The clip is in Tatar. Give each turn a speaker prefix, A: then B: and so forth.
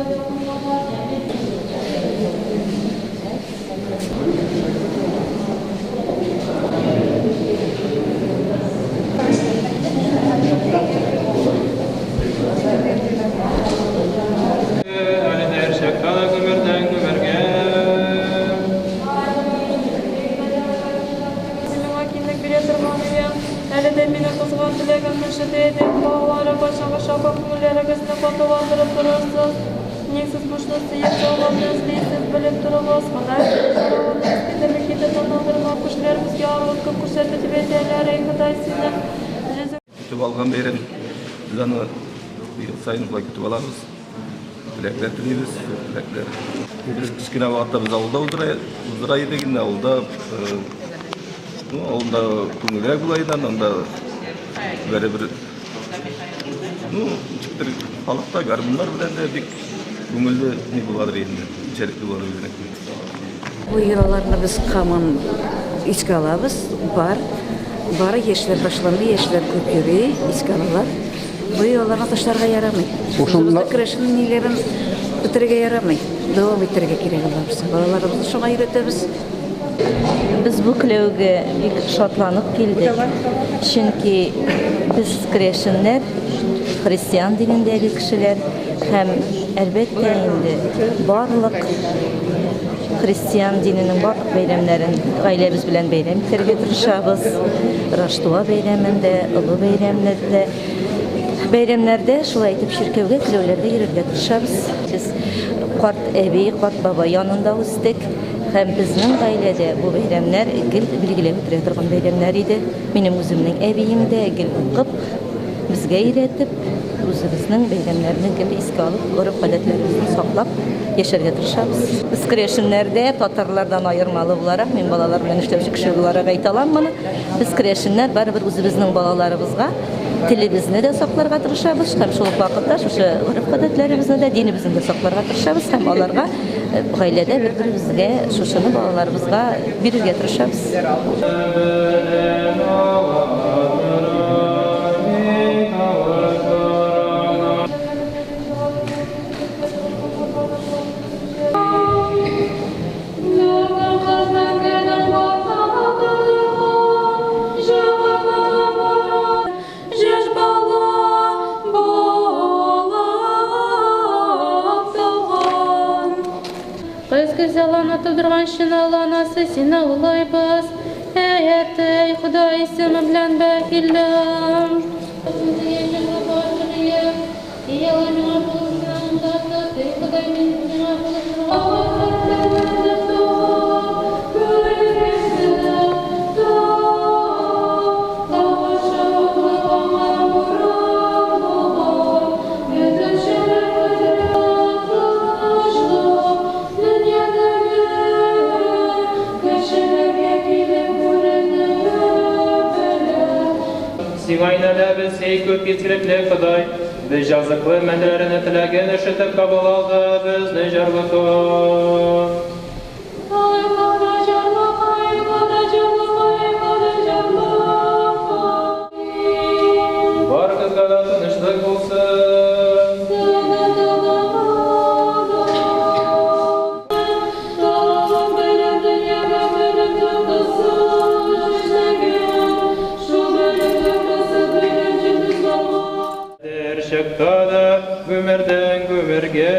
A: Әле дә һәрчакта да гомердән гомергә.
B: Миңа киңлек бирә торган өем, әле дә минем кызган теләгемне ишетә идек, балалары, кайчанга чаклы күңелләрегезне катыландырып торырсыз? Ник сез бушны сөеп, ялганны эзлисез? Белеп торыгыз, Ходай сезнең чыравыгызны искитәрлек итеп тынындырмак, кешеләр безгә арлык күп күрсәтте дип әйтәләр. Әй, Ходай, синең җөзең.
C: Көтеп алган бәйрәм. Без аны ел саен шулай көтеп алабыз. Теләкләр телибез, зур теләкләр. Без кечкенә вакытта без авылда уздыра, уздыра идек инде авылда. Ну, авылда күңелрәк була иде, анда бәребер ну, ничектер халыкта гармуннар белән дә бик күңелле ни буладыр инде, үзенчәлекле буладыр үзенеке.
D: Бу йолаларны без һаман искә алабыз. Бар. Бары яшьләр башланды, яшьләр күп йөри, искә алалар. Бу йолаларны ташларга ярамый. Үзебезнең керәшен ниләрен бетерергә ярамый. Дәвам итәргә кирәк аларны. Балаларыбызны шуңа өйрәтәбез.
E: Без бу келәүгә бик шатланып килдек. Чөнки без керәшеннәр, христиан динендәге кешеләр һәм, әлбәттә инде, барлык христиан диненең барлык бәйрәмнәрен гаиләбез белән бәйрәм итәргә тырышабыз. Раштуа бәйрәмен дә, олы бәйрәмне дә. Бәйрәмнәрдә шулай итеп чиркәүгә, келәүләргә йөрергә тырышабыз. Без карт әби, карт бабай янында үстек. Һәм безнең гаиләдә бу бәйрәмнәр гел билгеләп үтелә торган бәйрәмнәр иде. Минем үземнең әбием дә гел укып, безгә өйрәтеп, үзебезнең бәйрәмнәрне гел искә алып, гореф-гадәтләребезне саклап яшәргә тырышабыз. Без керәшеннәрдә татарлардан аермалы буларак, мин балалар белән эшләүче кеше буларак әйтә алам моны, без керәшеннәр барыбер үзебезнең балаларыбызга телебезне дә сакларга тырышабыз һәм шул ук вакытта шушы гореф-гадәтләребезне дә, динебезне дә сакларга тырышабыз һәм аларга Гаиләдә бер-беребезгә шушыны балаларыбызга бирергә тырышабыз.
B: Яшь бала булып туган.
F: Кыз гүзәл ана тудырган чын Алла анасы сине олылыйбыз. Әй, әтәй, Ходай исеме белән бәхилләм. И Алла, миңа булышуыңда тот, эй, Ходай, миңа булышырга.
A: Сиңа инәләбез, эй күп изгелекле Ходай, без языклы бәндәләреңне теләген ишетеп кабул алды, безне җарлыка. Барыгызга да тынычлык булсын. Һәрчакта да гомердән гомергә.